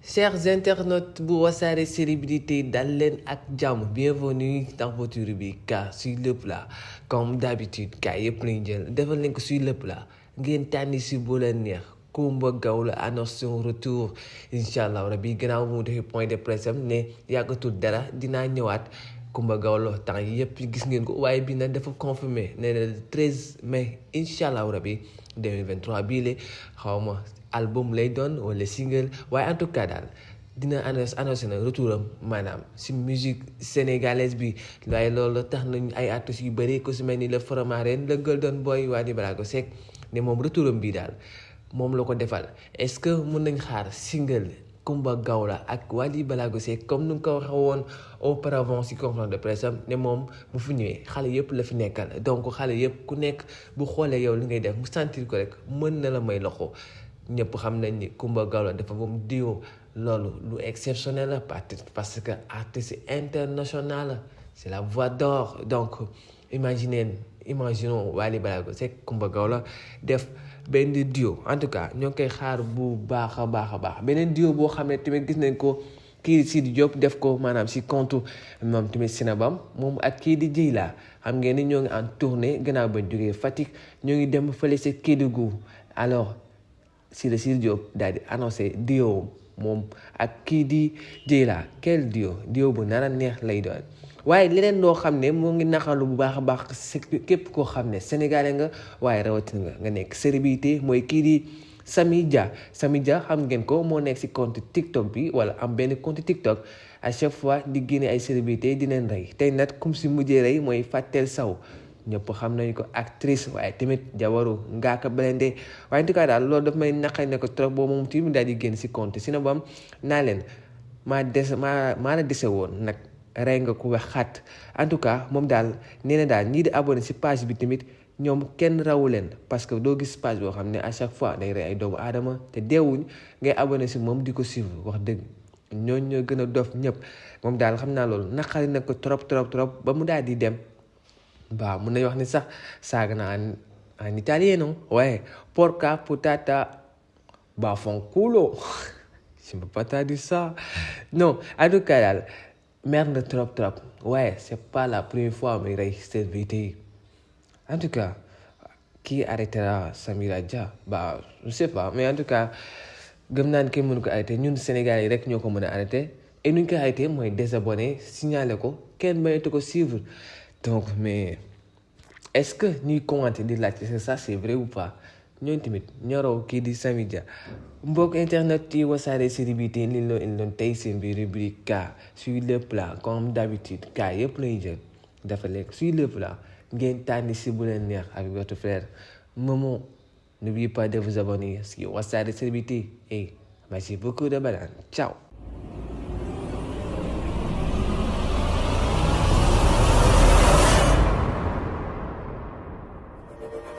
Chers internautes bu Wassare célébrités dal leen ak jàmm bienvenue dans votre rubrique sur le plat comme d'habitude kaa yëpp lañ jël defal leen ko sur le plat ngeen tànni si bu leen neex coumba gawlo annoncé retour incha allah rabi gannaaw mu defee point de presse am ne yàggatul dara dinaa ñëwaat coumba gawlo temps yëpp gis ngeen ko waaye bi nag dafa confirmé ne le 13 mai incha allah rabi 2023 bii la xaw ma album lay doon wala single waaye en tout cas daal dina annoncé na retour am maanaam si musique sénégalaise bi waaye loolu tax nañ ay artistes yu bëri ku si mel ni le Faramareen le Golden Boy Wally Seck ne moom retour am bii daal moom la ko defal est-ce que mën nañ xaar single coumba gawlo ak Wally Seck comme nu nga ko waxee woon auparavant si conférence de presse am ne moom bu fi ñëwee xale yëpp la fi nekkal donc xale yëpp ku nekk bu xoolee yow li ngay def mu sentir ko rek mën na la may loxo. ñëpp xam nañ ni coumba gawlo dafa moom duo loolu lu exceptionnel la parce que artiste international la c'est la voix d'or donc imaginons Wally Seck coumba gawlo def benn duo en tout cas ñoo ngi koy xaar bu baax a baax beneen duo boo xam ne tamit gis nañ ko kii di Sidi Diop def ko maanaam si compte moom tamit sinabam moom ak kii di Dieyla xam ngeen ni ñoo ngi en tournée gannaaw ba jógee Fatick ñoo ngi dem fële si Kédougou alors Sidi Diop daal di annoncé duo moom ak kii di Dieyla quel duo bu nar a neex lay doon waaye leneen loo xam ne moo ngi naqarlu bu baax a baax képp koo xam ne sénégalais nga waaye rawatina nga nekk célébrité mooy kii di Samy Dia xam ngeen ko moo nekk si compte TikTok bi wala am benn compte TikTok à chaque fois di génne ay célébrité di leen rey tey nag comme si mujjee rey mooy Fatel ñëpp xam nañu ko actrice waaye tamit jawaru Ngaaka Blindé waaye en tout cas daal loolu daf may naqari ne ko trop boobu moom tamit daal di génn si compte si na bam naa leen maa la dese woon nag rey nga ku wax xat en tout cas moom daal nee na daal ñii di abonné si page bi tamit ñoom kenn rawu leen parce que doo gis page boo xam ne à chaque fois day rey ay doomu aadama te deewuñ ngay abonné si moom di ko suivre wax dëgg ñooñu ñoo gën a dof ñëpp moom daal xam naa loolu naqari na ko trop ba mu daal di dem. Bah, mun nañu wax ni sax saaga na en italiano ouais porca puttana vaffanculo je ne peux pas dire ça non en tout cas daal merde trop ouais c'est pas la première fois muy rey célébrité en tout cas qui arrêtera Samira Dia bah je sais pas mais en tout cas gëm naa ne kenn mënu ko arrêté ñun Sénégal yi rek ñoo ko mën a arrêté et nu ñu ko arrêté mooy désabonné signaler ko kenn mayatu ko suivre. Donc, mais est-ce que ñuy commenter di laajte c'est ça c'est vrai ou pas ñooñu tamit ñoroo kii di Samy Dia mbokk internet yi Wassare célébrité li loon tey seen biir rubrique cas sur le plat comme d'habitude cas yëpp lay jël dafa lekk sur le plat ngeen tànni si bu leen neex avec votre frère Momo. N'oubliez pas de vous abonner sur Wassare célébrité et merci beaucoup de banane ciao.